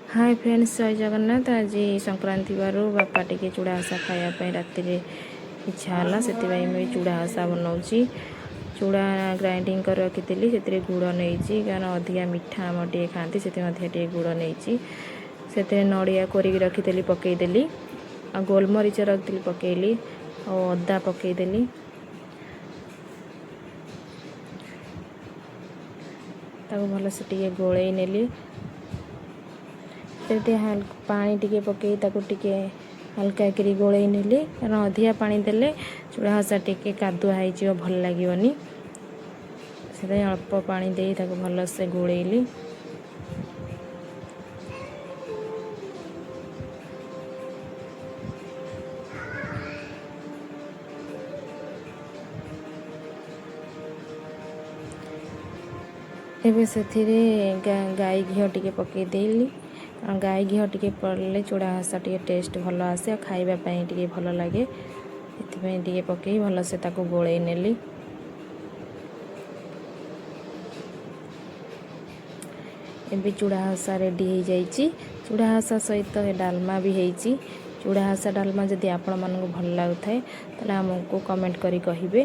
ହାଏ friends, ଜୟ ଜଗନ୍ନାଥ। ଆଜି ସଂକ୍ରାନ୍ତି ଥିବାରୁ ବାପା ଟିକେ ଚୁଡ଼ା ଘସା ଖାଇବା ପାଇଁ ରାତିରେ ଇଚ୍ଛା ହେଲା, ସେଥିପାଇଁ ମୁଁ ଚୁଡ଼ା ଘସା ବନାଉଛି। ଚୁଡ଼ା ଗ୍ରାଇଣ୍ଡିଙ୍ଗ କରି ରଖିଥିଲି, ସେଥିରେ ଗୁଡ଼ ନେଇଛି, କାରଣ ଅଧିକା ମିଠା ଆମର ଟିକେ ଖାଆନ୍ତି, ସେଥିପାଇଁ ଅଧିକା ଟିକେ ଗୁଡ଼ ନେଇଛି। ସେଥିରେ ନଡ଼ିଆ କୋରିକି ରଖିଥିଲି, ପକାଇଦେଲି। ଆଉ ଗୋଲମରିଚ ରଖିଥିଲି, ପକାଇଲି। ଆଉ ଅଦା ପକାଇଦେଲି। ତାକୁ ଭଲସେ ଟିକେ ଗୋଳେଇ ନେଲି। ସେଥିରେ ଟିକେ ପାଣି ଟିକେ ପକାଇ ତାକୁ ଟିକେ ହାଲକା କରି ଗୋଳେଇ ନେଲି, କାରଣ ଅଧିକା ପାଣି ଦେଲେ ଚୁଡ଼ା ଘସା ଟିକେ କାଦୁଆ ହେଇଯିବ, ଭଲ ଲାଗିବନି। ସେଥିପାଇଁ ଅଳ୍ପ ପାଣି ଦେଇ ତାକୁ ଭଲସେ ଗୋଳେଇଲି। ଏବେ ସେଥିରେ ଗାଈ ଘିଅ ଟିକେ ପକାଇଦେଲି, କାରଣ ଗାଈ ଘିଅ ଟିକେ ପଡ଼ିଲେ ଚୁଡ଼ା ଘସା ଟିକେ ଟେଷ୍ଟ ଭଲ ଆସେ ଆଉ ଖାଇବା ପାଇଁ ଟିକେ ଭଲ ଲାଗେ। ସେଥିପାଇଁ ଟିକେ ପକାଇ ଭଲସେ ତାକୁ ଗୋଳେଇ ନେଲି। ଏବେ ଚୁଡ଼ା ଘସା ରେଡ଼ି ହେଇଯାଇଛି। ଚୁଡ଼ା ଘସା ସହିତ ଡାଲମା ବି ହେଇଛି। ଚୁଡ଼ା ଘସା ଡାଲମା ଯଦି ଆପଣମାନଙ୍କୁ ଭଲ ଲାଗୁଥାଏ, ତାହେଲେ ଆମକୁ କମେଣ୍ଟ କରି କହିବେ।